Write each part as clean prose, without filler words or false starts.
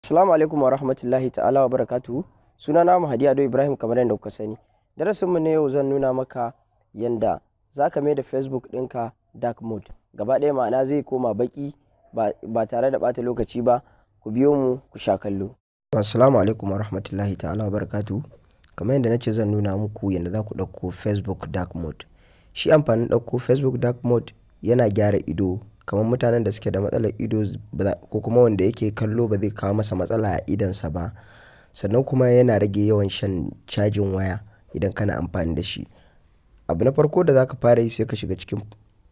Assalamu alaikum wa rahmatullahi ta'ala wa barakatuhu. Sunana Mahadi Ado Ibrahim kamar yadda kuka sani. Darasinmu na yau zan nuna maka yanda za ka mai da Facebook ɗinka dark mode. Gaba ɗaya ma'ana zai koma baƙi ba tare da ɓata lokaci ba. Ku biyo mu ku sha kallo. Assalamu alaikum wa rahmatullahi ta'ala wa barakatuhu. Kamar yadda nace zan nuna muku yanda za ku ɗauko Facebook dark mode. Shi amfanin ɗauko Facebook dark mode yana gyara ido, kamar mutanen da suke da matsalar ido ko kuma wanda yake kallo ba zai kawo masa matsala a idonsa ba. Sannan kuma yana rage yawan shan cajin waya idan kana amfani da shi. Abu na farko da za ka fara yi, sai ka shiga cikin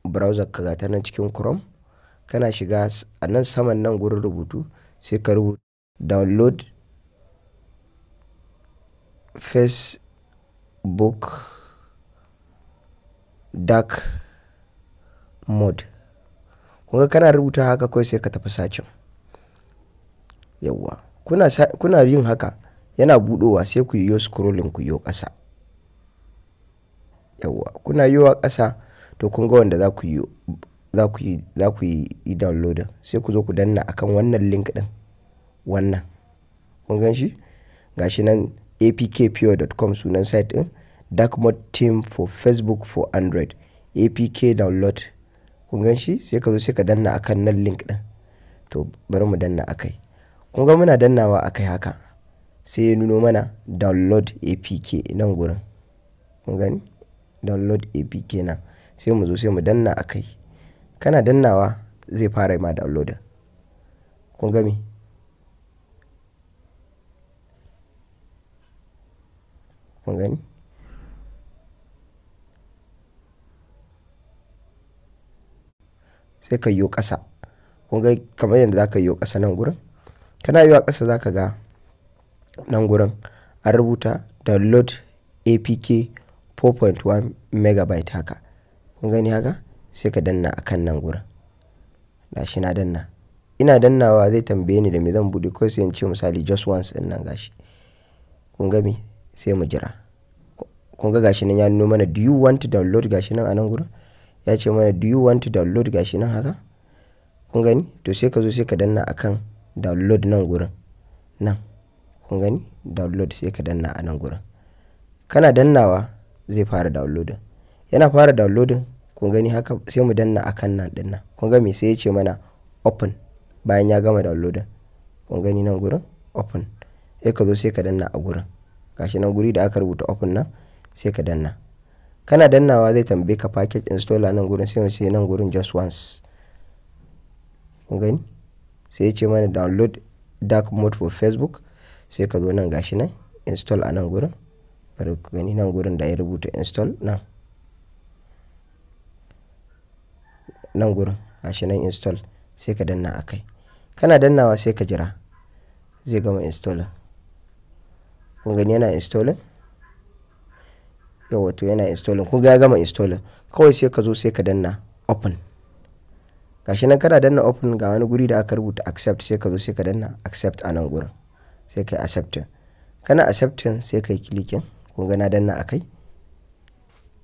browser ka, gata nan cikin Chrome. Kana shiga a nan saman nan gurin rubutu, sai ka rubuta download Facebook dark mode. Kun ga kana rubuta haka kawai sai ka tafi searching. Yauwa. Kuna yin haka yana buɗowa, sai ku yiwo scrolling ku yiwo ƙasa. Yauwa. Kuna yiwowa ƙasa, to kun ga wanda za ku yi downloading, sai ku zo ku danna akan wannan link ɗin. Wannan. Kun gan shi? Gashi nan apkpure.com sunan site ɗin. Dark mode theme for Facebook for Android. APK download. Kun gan shi? Sai ka zo sai ka danna akan nan link ɗin. To bari mu danna akai. Kun ga muna dannawa akai haka. Sai ya nuno mana download APK nan gurin. Kun gani? Download APK nan. Sai mu zo sai mu danna akai. Kana dannawa zai fara ma downloading. Kun ga me? Kun gani? Sai ka yiwo ƙasa. Kun ga kamar yadda za ka yiwo ƙasa nan gurin? Kana yiwowa ƙasa za ka ga nan gurin an rubuta download APK 4.1 megabyte haka. Kun gani haka? Sai ka danna akan nan gurin. Gashi na danna. Ina dannawa zai tambaye ni da me zan buɗe, kawai sai in ce misali just once ɗin nan, gashi. Kun ga me? Sai mu jira. Kun ga gashi nan ya nuno mana "Do you want to download?" Gashi nan a nan gurin. Ya ce mana "Do you want to download?" Gashi nan haka. Kun gani? To sai ka zo sai ka danna akan download nan gurin. Nan. Kun gani? Download, sai ka danna a nan gurin. Kana dannawa zai fara downloading. Yana fara downloading, kun gani haka, sai mu danna akan nan ɗin nan. Kun ga me? Sai ya ce mana open bayan ya gama downloading. Kun gani nan gurin? Open. Sai ka zo sai ka danna a gurin. Gashi nan guri da aka rubuta open nan, sai ka danna. Kana dannawa zai tambaye ka package installer nan gurin, sai mu ce nan gurin just once. Kun gani? Sai ya ce mana download dark mode for Facebook. Sai ka zo nan, gashi nan install a nan gurin. Bari ku gani nan gurin da ya rubuta install nan. Nan gurin gashi nan install, sai ka danna a kai. Kana dannawa sai ka jira zai gama installing. Kun gani yana installing? Yauwa, to yana installing. Kun ga ya gama installing. Kawai sai ka zo sai ka danna open. Gashi nan kana danna open, ga wani guri da aka rubuta accept, sai ka zo sai ka danna accept a nan gurin. Sai ka yi accepting. Kana accepting sai ka yi clicking. Kun ga na danna a kai?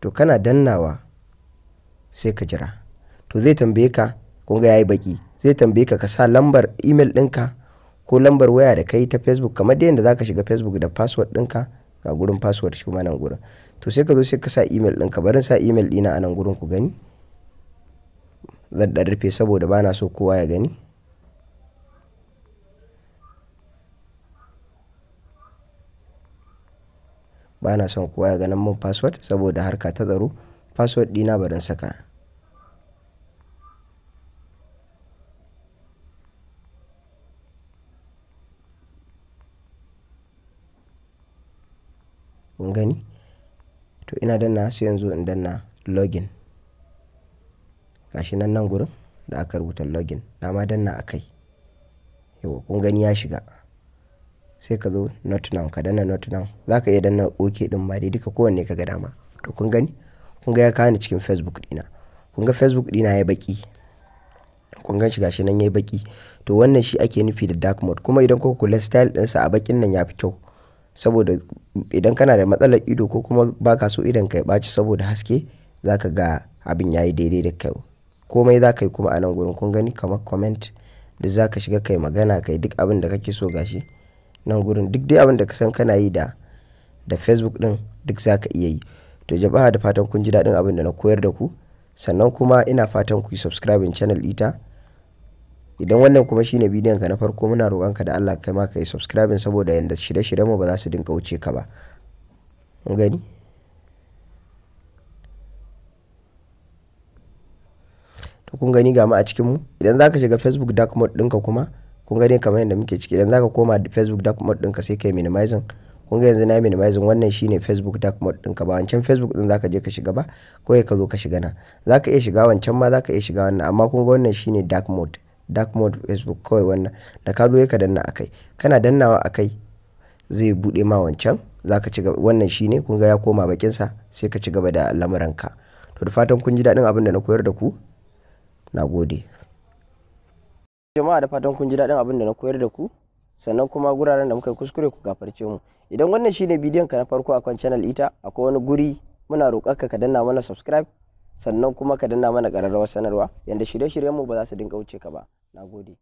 To kana dannawa sai ka jira. To zai tambaye ka, kun ga yayi baƙi. Zai tambaye ka ka sa lambar email ɗinka ko lambar waya da ka yi ta Facebook, kamar dai yadda za ka shiga Facebook da password ɗinka, ga gurin password shi kuma nan gurin. To sai ka zo sai ka sa email ɗinka. Bari in sa email ɗina a nan gurin ku gani. Zan ɗan rufe saboda bana so kowa ya gani. Bana son kowa ya ganin mun password saboda harka ta tsaro. Password ɗina bari in saka. Kun gani? To ina danna sai yanzu in danna login. Gashi nan nan gurin da aka rubuta login. Na ma danna a kai. Yauwa, kun gani ya shiga. Sai ka zo not now, ka danna not now. Za ka iya danna OK ɗin ma dai, duka kowanne ka ga dama. To kun gani? Kun ga ya kawo ni cikin Facebook ɗina. Kun ga Facebook ɗina yayi baƙi. Kun gan shi, gashi nan yayi baƙi. To wannan shi ake nufi da dark mode. Kuma idan kuka kula, style ɗinsa a baƙin nan ya fi kyau. Saboda idan kana da matsalar ido ko kuma ba ka so idonka ya ɓaci saboda haske, za ka ga abin yayi daidai da kyau. Komai za ka yi kuma a nan gurin, kun gani kamar comment Duk za ka shiga kai magana, kai duk abin da kake so gashi nan gurin. Duk dai abin da ka san kana yi da Facebook ɗin duk za ka iya yi. To jama'a, da fatan kun ji daɗin abin da na koyar da ku. Sannan kuma ina fatan ku yi subscribing channel ita. Idan wannan kuma shine bidiyon ka na farko, muna roƙon ka da Allah kai ma ka yi subscribing saboda yanda shirye-shiryen mu ba za su dinga wuce ka ba. Kun gani? To kun gani, ga mu a cikin mu. Idan za ka shiga Facebook dark mode ɗinka kuma, kun gani kamar yadda muke ciki. Idan za ka koma Facebook dark mode ɗinka, sai kai minimizing. Kun ga yanzu na minimizing, wannan shine Facebook dark mode ɗinka. Ba wancan Facebook ɗin zaka je ka shiga ba, kawai ka zo ka shiga nan. Zaka iya shiga wancan ma, zaka iya shiga wannan, amma kun ga wannan shine dark mode. Dark mode Facebook kawai wannan. Da ka zo ka danna akai. Kana dannawa akai zai buɗe ma wancan. Zaka ci gaba, wannan shine, kun ga ya koma bakin sa, sai ka ci gaba da lamuranka. To da fatan kun ji daɗin abin da na koyar da ku. Na gode. Jama'a, da fatan kun ji daɗin abin da na koyar da ku. Sannan kuma guraren da muka yi kuskure, ku gafarce mu. Idan wannan shine bidiyon ka na farko akan channel ita, akwai wani guri muna roƙar ka danna mana subscribe, sannan kuma ka danna mana ƙararrawar sanarwa yanda shirye-shiryen mu ba za su dinga wuce ka ba. Nagode.